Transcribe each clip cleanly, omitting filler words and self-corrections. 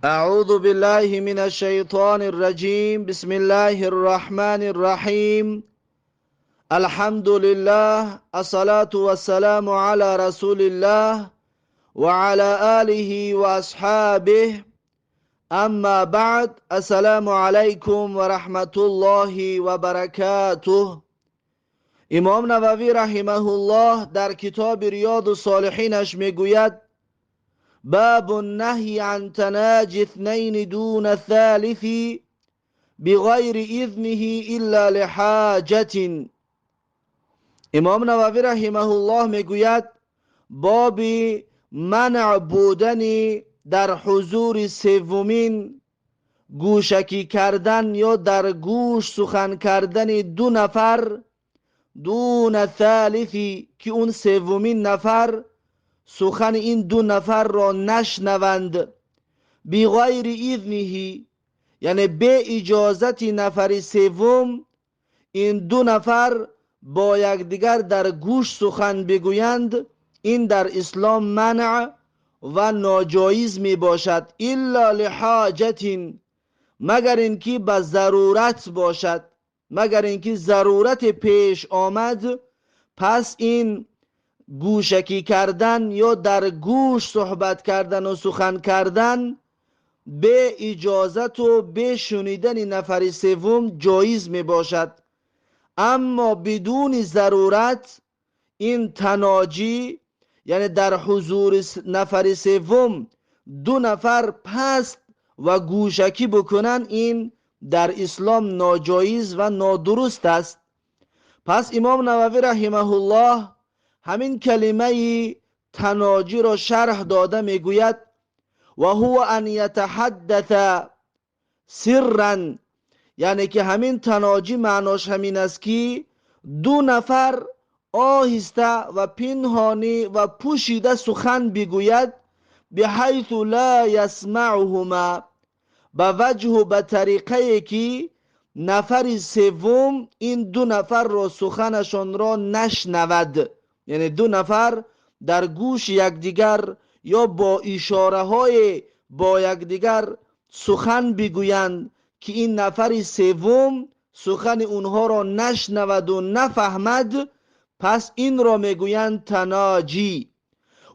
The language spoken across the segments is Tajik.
أعوذ بالله من الشيطان الرجيم. بسم الله الرحمن الرحيم. الحمد لله، الصلاة والسلام على رسول الله وعلى آله وأصحابه. أما بعد، السلام عليكم ورحمة الله وبركاته. امام نووی رحمه الله در کتاب ریاض الصالحینش میگوید: باب النهی عن تناجي اثنين دون الثالث بغیر اذنه الا لحاجة. امام نووی رحمه الله میگوید: باب منع بودن در حضور سومین گوشکی کردن یا در گوش سخن کردن دو نفر، دون الثالث، که اون سومین نفر سخن این دو نفر را نشنوند، بغیر اذنه، یعنی به اجازت نفر سوم این دو نفر با یکدیگر در گوش سخن بگویند، این در اسلام منع و ناجایز می باشد. الا لحاجت، مگر اینکه به ضرورت باشد، مگر اینکه ضرورت پیش آمد، پس این گوشکی کردن یا در گوش صحبت کردن و سخن کردن به اجازت و به شنیدن نفر سوم جایز می باشد. اما بدون ضرورت این تناجی، یعنی در حضور نفر سوم دو نفر پست و گوشکی بکنن، این در اسلام ناجایز و نادرست است. پس امام نووی رحمه الله همین کلمه تناجی را شرح داده میگوید: و هو ان یتحدث سرا، یعنی که همین تناجی معناش همین است که دو نفر آهسته و پنهانی و پوشیده سخن بگوید، بحیث لا یسمعهما، به وجه و به طریقه که نفر سوم این دو نفر را سخنشان را نشنود، یعنی دو نفر در گوش یکدیگر یا با اشاره های با یکدیگر سخن بگویند که این نفر سوم سخن اونها را نشنود و نفهمد، پس این را میگویند تناجی.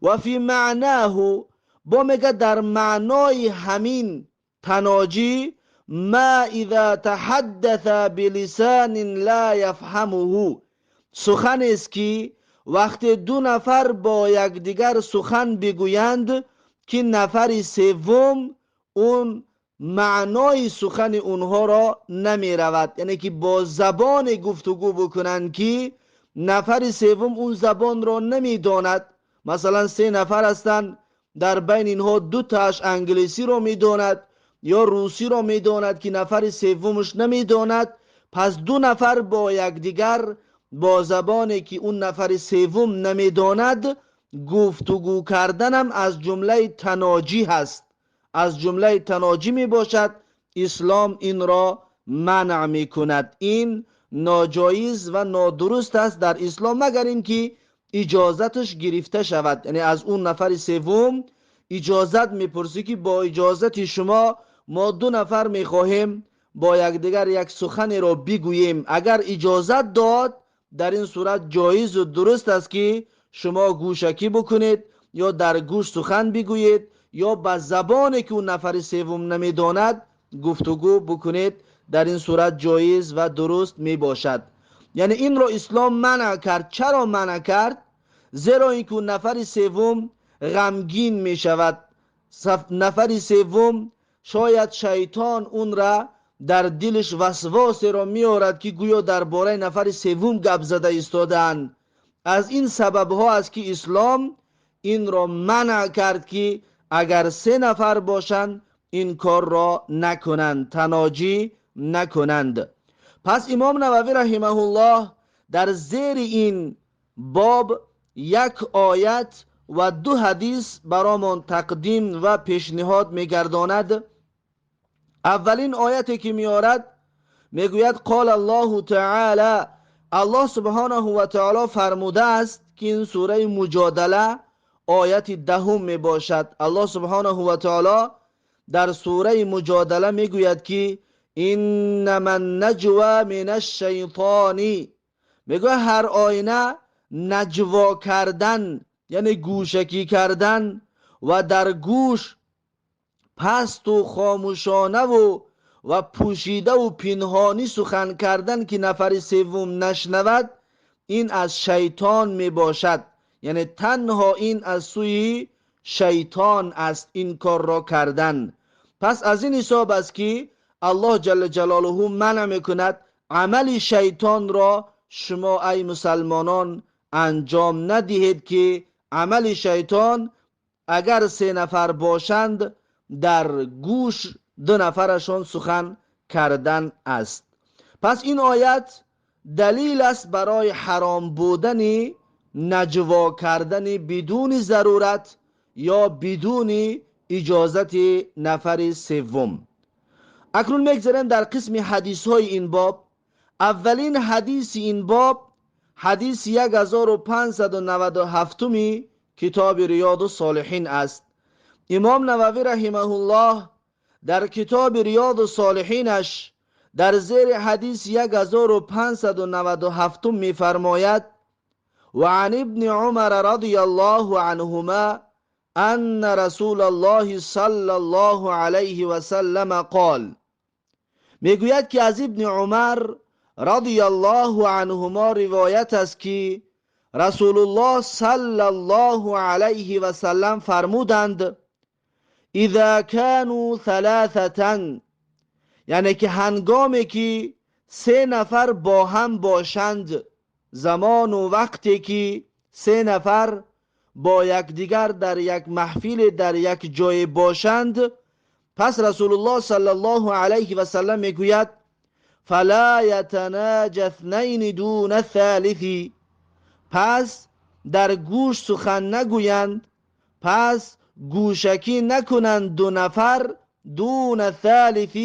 و فی معناه، با میگه در معنای همین تناجی، ما اذا تحدث بلسان لا یفهمه، سخن است که وقتی دو نفر با یکدیگر سخن بگویند که نفر سوم اون معنای سخن اونها را نمی رود، یعنی که با زبان گفتگو بکنند که نفر سوم اون زبان را نمی داند. مثلا سه نفر هستند، در بین اینها دو تاش انگلیسی را می داند یا روسی را می داند که نفر سومش نمی داند، پس دو نفر با یکدیگر با زبانی که اون نفر سوم نمیداند گفتگو کردنم از جمله تناجی هست، از جمله تناجی می باشد. اسلام این را منع می کند، این ناجایز و نادرست است در اسلام، مگر اینکه اجازتش گرفته شود، یعنی از اون نفر سوم اجازت میپرسی که با اجازت شما ما دو نفر میخواهیم با یکدیگر یک سخن را بگوییم، اگر اجازت داد در این صورت جایز و درست است که شما گوشکی بکنید یا در گوش سخن بگویید یا به زبانی که اون نفر سوم نمیداند گفتگو بکنید، در این صورت جایز و درست می باشد. یعنی این را اسلام منع کرد. چرا منع کرد؟ زیرا اینکه اون نفر سوم غمگین می شود، نفر سوم شاید شیطان اون را در دلش وسواس را می‌آورد که گویا درباره نفر سوم گپ زده ایستادند. از این سبب ها است که اسلام این را منع کرد که اگر سه نفر باشند این کار را نکنند، تناجی نکنند. پس امام نووی رحمه الله در زیر این باب یک آیت و دو حدیث برامان تقدیم و پیشنهاد می‌گرداند. اولین آیتی که میارد میگوید: قال الله تعالی، الله سبحانه و تعالی فرموده است که این سوره مجادله آیت 10 می باشد. الله سبحانه و تعالی در سوره مجادله میگوید که انما النجوی من الشیطان. میگوید هر آینه نجوا کردن، یعنی گوشکی کردن و در گوش پست و خاموشانه و پوشیده و پنهانی سخن کردن که نفر سوم نشنود، این از شیطان می باشد. یعنی تنها این از سوی شیطان است این کار را کردن. پس از این حساب است که الله جل جلاله منع میکند عمل شیطان را شما ای مسلمانان انجام ندهید، که عمل شیطان اگر 3 نفر باشند در گوش 2 نفرشان سخن کردن است. پس این آیت دلیل است برای حرام بودن نجوا کردن بدون ضرورت یا بدون اجازت نفر سوم. اکنون میگذریم در قسم حدیث های این باب. اولین حدیث این باب حدیث 1597 کتاب ریاض الصالحین است. امام نووی رحمه الله در کتاب ریاض الصالحینش در زیر حدیث 1597 میفرماید: و عن ابن عمر رضی الله عنهما ان رسول الله صلی الله علیه و سلم قال. میگوید که از ابن عمر رضی الله عنهما روایت است که رسول الله صلی الله علیه و سلم فرمودند: اذا كانوا ثلاثة، یعنی که هنگامی که 3 نفر با هم باشند، زمان و وقتی که 3 نفر با یکدیگر در یک محفل در یک جای باشند، پس رسول الله صلی الله علیه و سلم میگوید: فلا یتناجى اثنین دون الثالث. پس در گوش سخن نگویند، پس گوشکی نکنند 2 نفر، دون الثالث،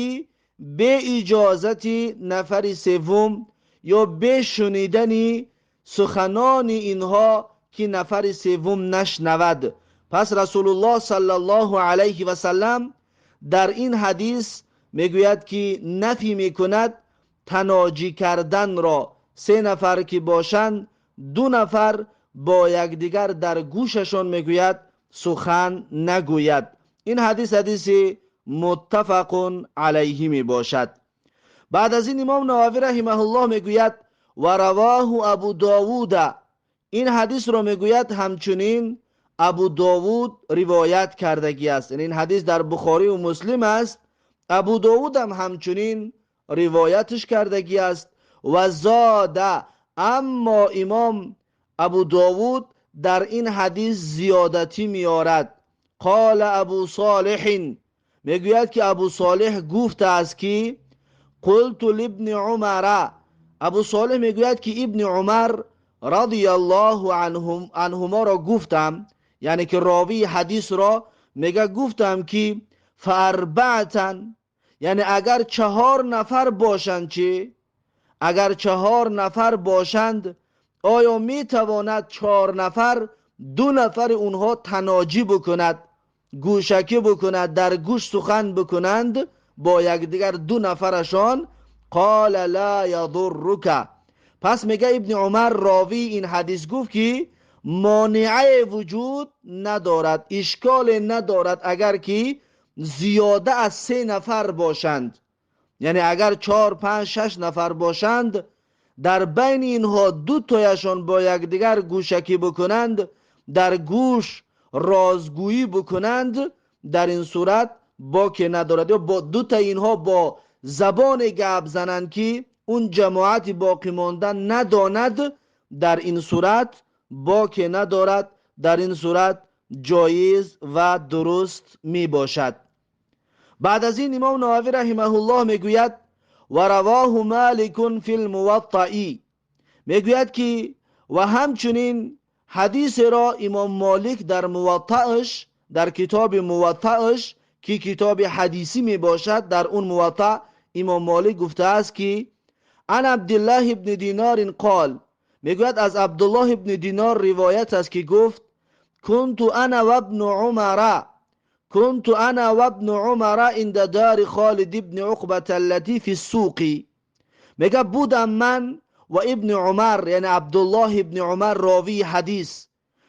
به اجازت نفر سوم یا به شنیدن سخنان اینها که نفر سوم نشنود. پس رسول الله صلی الله علیه و سلم در این حدیث میگوید که نفی میکند تناجی کردن را. 3 نفر که باشند، 2 نفر با یکدیگر در گوششان میگوید سخن نگوید. این حدیث حدیث متفق علیه می باشد. بعد از این امام نووی رحمه الله میگوید: و رواه ابو داوود. این حدیث را میگوید همچنین ابو داوود روایت کردگی است. این حدیث در بخاری و مسلم است. ابو داوود هم همچنین روایتش کردگی است. و زاده، اما امام ابو داوود در این حدیث زیادتی میارد. قال ابو صالح، میگوید که ابو صالح گفته است که قلت لابن عمر. ابو صالح میگوید که ابن عمر رضی الله عنهما را گفتم، یعنی که راوی حدیث را میگه گفتم که فاربعتن، یعنی اگر 4 نفر باشند، چی؟ اگر 4 نفر باشند آیا میتواند 4 نفر 2 نفر اونها تناجی بکند، گوشکی بکند، در گوش سخن بکنند با یکدیگر 2 نفرشان؟ قال لا یضرک. پس میگه ابن عمر راوی این حدیث گفت که مانعه وجود ندارد، اشکال ندارد اگر که زیاده از 3 نفر باشند، یعنی اگر 4 5 6 نفر باشند، در بین اینها 2 تایشان با یکدیگر گوشکی بکنند، در گوش رازگویی بکنند، در این صورت باکی ندارد. یا با 2 تا اینها با زبان گپ زنند که اون جماعت باقی مانده نداند، در این صورت باکی ندارد، در این صورت جایز و درست می باشد. بعد از این امام نووی رحمه الله میگوید: و رواه مالک فی الموطأ. میگوید که و همچنین حدیث را امام مالک در موطأش، در کتاب موطأش که کتاب حدیثی می باشد، در اون موطأ امام مالک گفته است که عن عبدالله ابن دینار قال، میگوید از عبدالله ابن دینار روایت است که گفت: كنت انا و ابن عمر، كنت أنا وابن عمر عند دار خالد بن عقبة التي في السوق. میگه بودم من و ابن عمر، یعنی عبدالله ابن عمر راوی حدیث.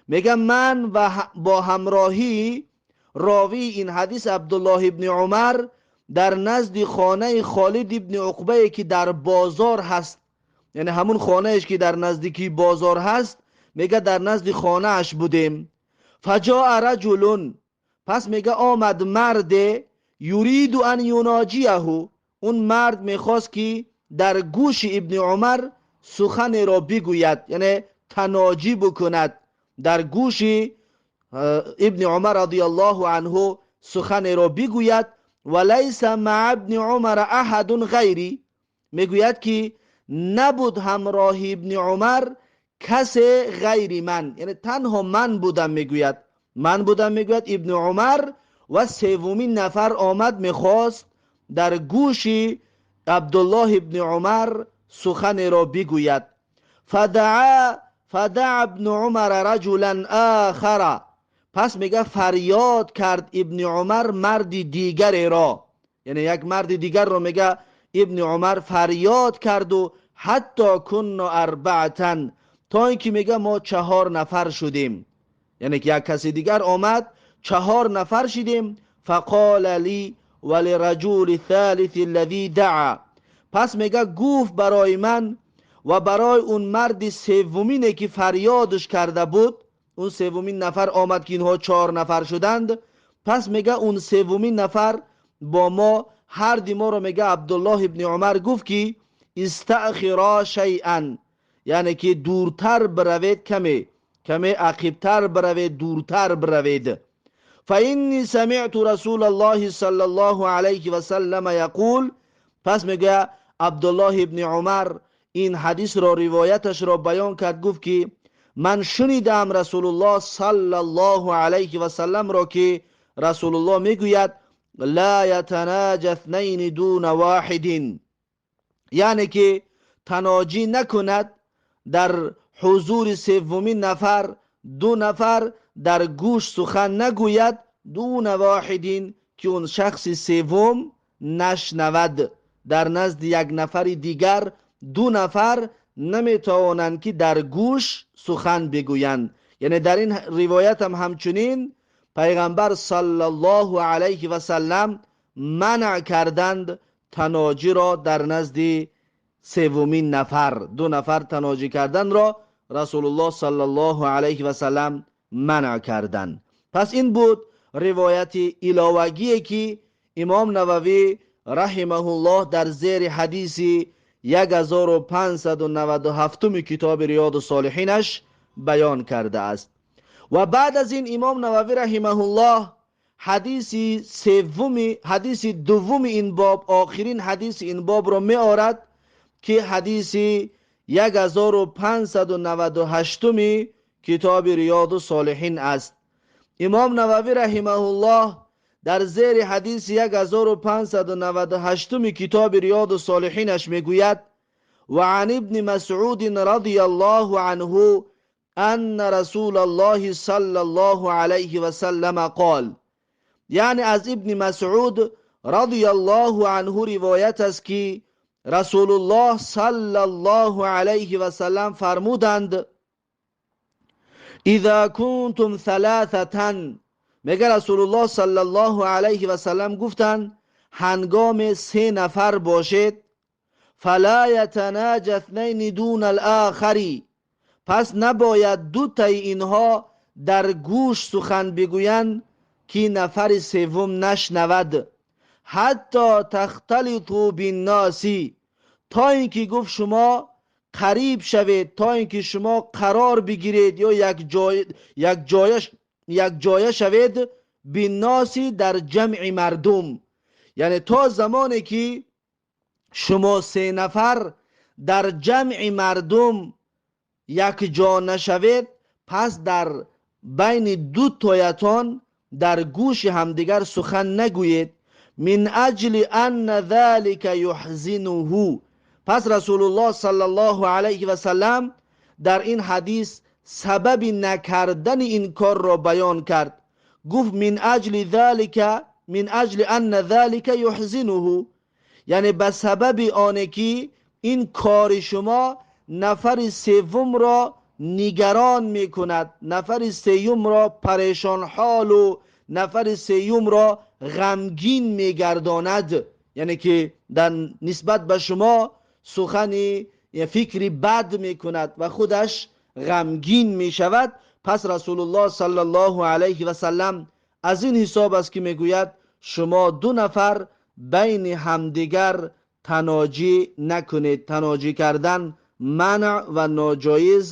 میگه من و با همراهی راوی این حدیث عبدالله ابن عمر در نزد خانه خالد ابن عقبه که در بازار هست، یعنی همون خانهش که در نزدیکی بازار هست، میگه در نزد خانه اش بودیم. فجاء رجل، پس میگه آمد مرد، یرید ان یناجیه، اون مرد میخواست که در گوش ابن عمر سخن را بگوید، یعنی تناجی بکند در گوش ابن عمر رضی الله عنه سخن را بگوید. ولیس مع ابن عمر احد غیری، میگوید که نبود همراه ابن عمر کس غیر من، یعنی تنها من بودم. میگوید من بودم، میگوید ابن عمر و سومین نفر آمد میخواست در گوش عبدالله ابن عمر سخن را بگوید. فدعا ابن عمر رجلا آخر، پس میگه فریاد کرد ابن عمر مرد دیگر را، یعنی یک مرد دیگر را میگه ابن عمر فریاد کرد و حتی کنا اربعة، تا اینکه میگه ما 4 نفر شدیم، یعنی که یک کسی دیگر آمد 4 نفر شدیم. فقال لی ولرجل الثالث الذي دعا، پس میگه گفت برای من و برای اون مرد سومینه که فریادش کرده بود، اون سومین نفر آمد که اینها 4 نفر شدند. پس میگه اون سومین نفر با ما، هر دی ما رو میگه عبدالله ابن عمر گفت که استأخرا شیئا، یعنی که دورتر بروید، کمی کمی عقبتر بروید، دورتر بروید. فإني سمعت رسول الله صلی الله علیه و سلم یقول، پس میگه عبدالله ابن عمر این حدیث را روایتش را بیان کرد، گفت که من شنیدم رسول الله صلی الله علیه و سلم را که رسول الله میگوید لا یتناجى اثنین دون واحد، یعنی که تناجی نکند در حضور سومین نفر، 2 نفر در گوش سخن نگوید، دون واحدین که اون شخص سوم نشنود. در نزد یک نفر دیگر 2 نفر نمیتوانند که در گوش سخن بگویند. یعنی در این روایت هم همچنین پیغمبر صلی الله علیه و سلم منع کردند تناجی را در نزد سومین نفر، 2 نفر تناجی کردن را رسول الله صلی الله علیه و سلم منع کردند. پس این بود روایت علاوگی که امام نووی رحمه الله در زیر حدیث 1597 کتاب ریاض الصالحینش بیان کرده است. و بعد از این امام نووی رحمه الله حدیث دوم این باب، آخرین حدیث این باب را می آورد که حدیث 1598 کتاب ریاض الصالحین است. امام نووی رحمه الله در زیر حدیث 1598 کتاب ریاض الصالحینش میگوید و عن ابن مسعود رضی الله عنه ان رسول الله صلی الله علیه و سلم قال، یعنی از ابن مسعود رضی الله عنه روایت است که رسول الله صلی الله علیه و سلم فرمودند اذا کنتم ثلاثة، میگه رسول الله صلی الله علیه و سلم گفتند هنگام 3 نفر باشید فلا یتناجى اثنین دون الاخر، پس نباید 2 تای اینها در گوش سخن بگویند که نفر سوم نشنود، حتی تختلطوا بالناس، تا اینکه گفت شما قریب شوید، تا اینکه شما قرار بگیرید یا یک جایه شوید، بالناس در جمع مردم، یعنی تا زمانی که شما 3 نفر در جمع مردم یک جا نشوید، پس در بین 2 تایتان در گوش همدیگر سخن نگویید. من اجل ان ذلك یحزنه، پس رسول الله صلی الله علیه و سلم در این حدیث سبب نکردن این کار را بیان کرد. Гуфт: من أجل ذلك، من أجل أن ذلك يحزنه, яъне ба сабаби оне ки ин кори шумо нафари севумро нигарон мекунад, нафари сеюмро парешонҳолу нафари сеюмро ғамгин мегардонад. Яъне ки дар нисбат ба шумо сухани фикри бад мекунад ва худаш ғамгин мешавад. Пас Расулуллоҳ саллаллоҳу алайҳи васаллам аз ин ҳисоб аст ки мегӯяд: шумо ду нафар байни ҳамдигар таноҷӣ накунед. Таноҷӣ кардан манъ ва ноҷоиз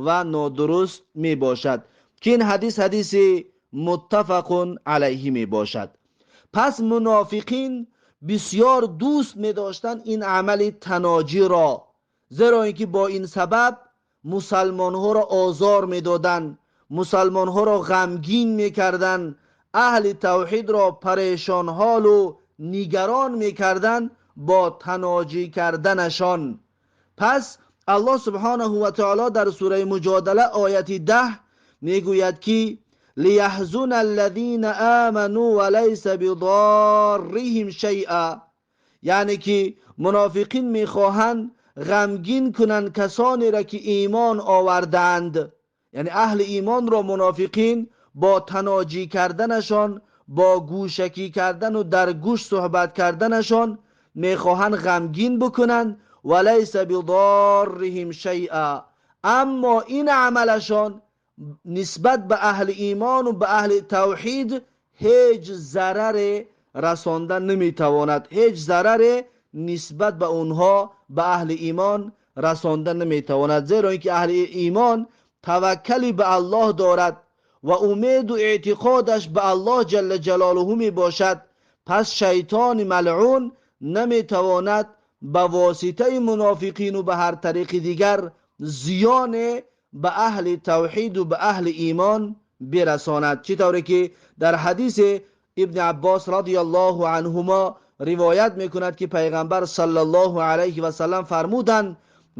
ва нодуруст мебошад, ки ин ҳадис ҳадиси муттафақун алайҳи мебошад. Пас мунофиқин бисёр дӯст медоштанд ин амали таноҷиро, зеро ин ки бо ин сабаб мусалмонҳоро озор медоданд, мусалмонҳоро ғамгин мекарданд, аҳли тавҳидро парешонҳолу нигарон мекарданд бо таноҷӣ карданашон. Пас Аллоҳ субҳонаҳу ва таоло дар сураи Муҷодала, ояти 10 мегӯяд ки ليحزن الذين آمنوا وليس بضارهم شيئا, яъне ки мунофиқин мехоҳанд ғамгин кунанд касонеро ки имон овардаанд. Яъне аҳли имонро мунофиқин бо таноҷӣ карданашон, бо гӯшакӣ кардану дар гӯш суҳбат карданашон мехоҳанд ғамгин бикунанд. وليس بضارهم شيئا, аммо ин амалашон нисбат ба аҳли имону ба аҳли тавҳид ҳеҷ зараре расонда наметавонад, ҳеҷ зараре нисбат ба онҳо, ба аҳли имон расонда наметавонад, зеро ин ки аҳли имон таваккали ба Аллоҳ дорад ва умеду эътиқодаш ба Аллоҳ ҷалла ҷалолуҳу мебошад. Пас шайтони малъун наметавонад ба воситаи мунофиқину ба ҳар тариқи дигар зиёне ба аҳли тавҳиду ба аҳли имон бирасонад. Чӣ тавре ки дар ҳадиси Ибни Аббос радиаллоҳу анҳумо ривоят мекунад ки Пайғамбар саллаллоҳу алайҳи васаллам фармуданд: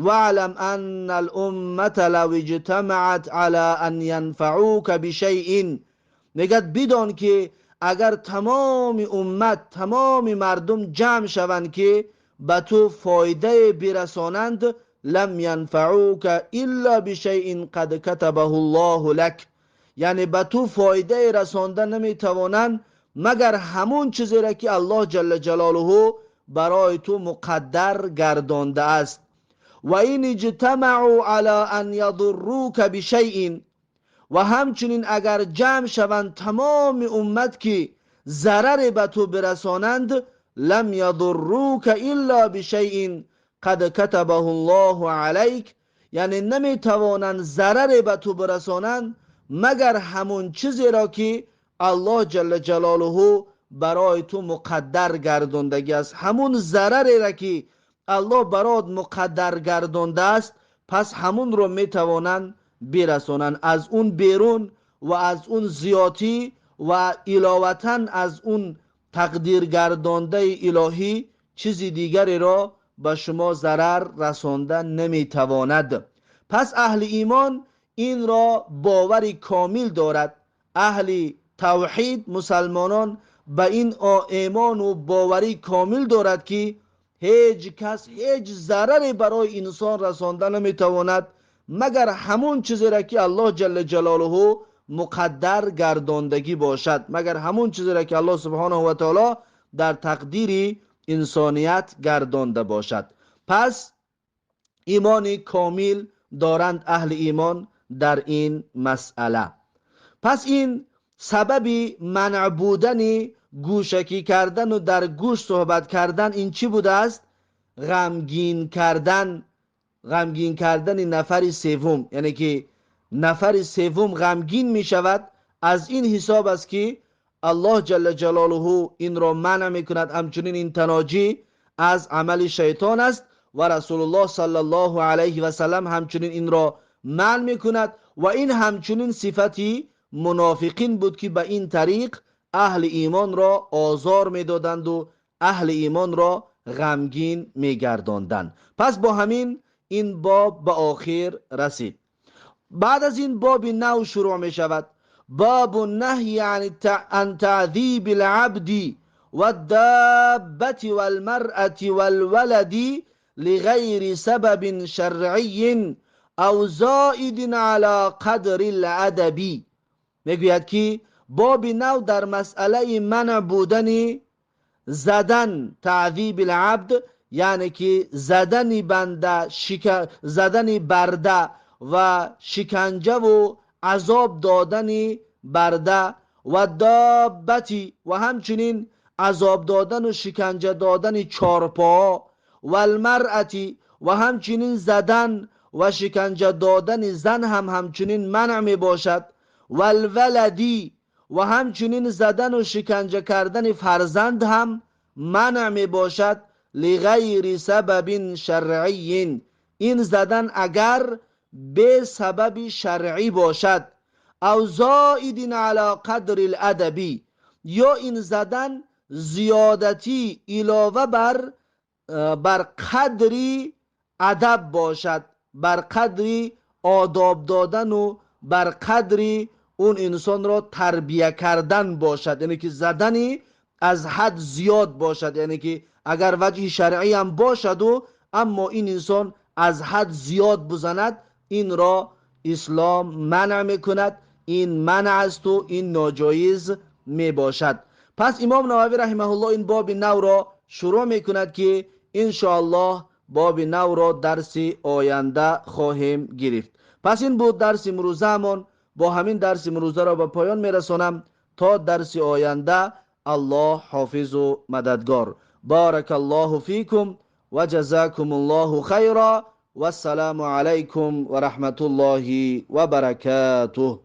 واعلم أن الأمة لو اجتمعت على أن ينفعوك بشيء, мегӯяд, бидон ки агар тамоми уммат, тамоми мардум ҷамъ шаванд ки ба ту фоидае бирасонанд, لم ينفعوك إلا بشيء قد كتبه الله لك, яъне ба ту фоидае расонда наметавонанд, магар ҳамун чизеро ки Аллоҳ ҷалла ҷалолуҳу барои ту муқаддар гардондааст. وإن اجتمعوا على أن يضروك بشيء, ва ҳамчунин агар ҷамъ шаванд тамоми уммат ки зараре ба ту бирасонанд, لم يضروك إلا بشيء قد كتبه الله عليك, яъне наметавонанд зараре ба ту бирасонанд, магар ҳамун чизеро ки Аллоҳ ҷалла ҷалолуҳу барои ту муқаддар гардондагӣ аст. Ҳамун зарареро ки Аллоҳ барот муқаддар гардондааст, пас ҳамунро метавонанд бирасонанд. Аз он берун ва аз он зиётӣ ва иловатан аз он тақдиргардондаи илоҳӣ чизи дигареро ба шумо зарар расонда наметавонад. Пас аҳли имон инро бовари комил дорад. Аҳли тавҳид, мусалмонон ба ин имону боварӣ комил дорад ки ҳеҷ кас ҳеҷ зараре барои инсон расонда наметавонад, магар ҳамун чизеро ки Аллоҳ ҷалла ҷалолуҳу муқаддар гардондагӣ бошад, магар ҳамун чизеро ки Аллоҳ субҳонаҳу ва таоло дар тақдири инсоният гардонда бошад. Пас имони комил доранд аҳли имон дар ин масъала. Пас ин сабаби манъ будани гӯшакӣ кардану дар гӯш суҳбат кардан ин чӣ будааст? Ғамгин кардан, ғамгин кардани нафари севум, яъне ки нафари севум ғамгин мешавад. Аз ин ҳисоб аст ки Аллоҳ ҷалла ҷалолуҳу инро манъ мекунад. Ҳамчунин ин таноҷӣ аз амали шайтон аст ва Расулуллоҳ саллаллоҳу алайҳи васаллам ҳамчунин инро манъ мекунад. Ва ин ҳамчунин сифати мунофиқин буд ки ба ин тариқ аҳли имонро озор медоданду аҳли имонро ғамгин мегардонданд. Пас бо ҳамин ин боб ба охир расид. Баъд аз ин боби нав шурӯъ мешавад. باب النهي عن تعذيب العبد والدابة والمرأة والولد لغير سبب شرعي أو زائد على قدر الأدب. میگوید که باب نو در مسئله منع بودن زدن، تعذیب العبد، یعنی که زدن بنده، زدن برده و شکنجه و عذاب دادن برده و دابتی و همچنین عذاب دادن و شکنجه دادن چارپا و المرأتی و همچنین زدن و شکنجه دادن زن هم همچنین منع می باشد، و الولدی و همچنین زدن و شکنجه کردن فرزند هم منع می باشد، لغیر سبب شرعی، این زدن اگر به سبب شرعی باشد، او زائد علی قدر الادبی، یا این زدن زیادتی علاوه بر قدری ادب باشد، بر قدری آداب دادن و بر قدری اون انسان را تربیه کردن باشد، یعنی که زدنی از حد زیاد باشد، یعنی که اگر وجه شرعی هم باشد و اما این انسان از حد زیاد بزند، این را اسلام منع میکند، این منع است و این ناجایز میباشد. پس امام نووی رحمه الله این باب نو را شروع میکند که انشاءالله باب نو را درس آینده خواهیم گرفت. پس این بود درس امروزه‌مان. با همین درس امروزه را به پایان میرسانم. تا درس آینده الله حافظ و مددگار. بارک الله فیکم و جزاکم الله خیرا و السلام علیکم و رحمت الله و برکاته.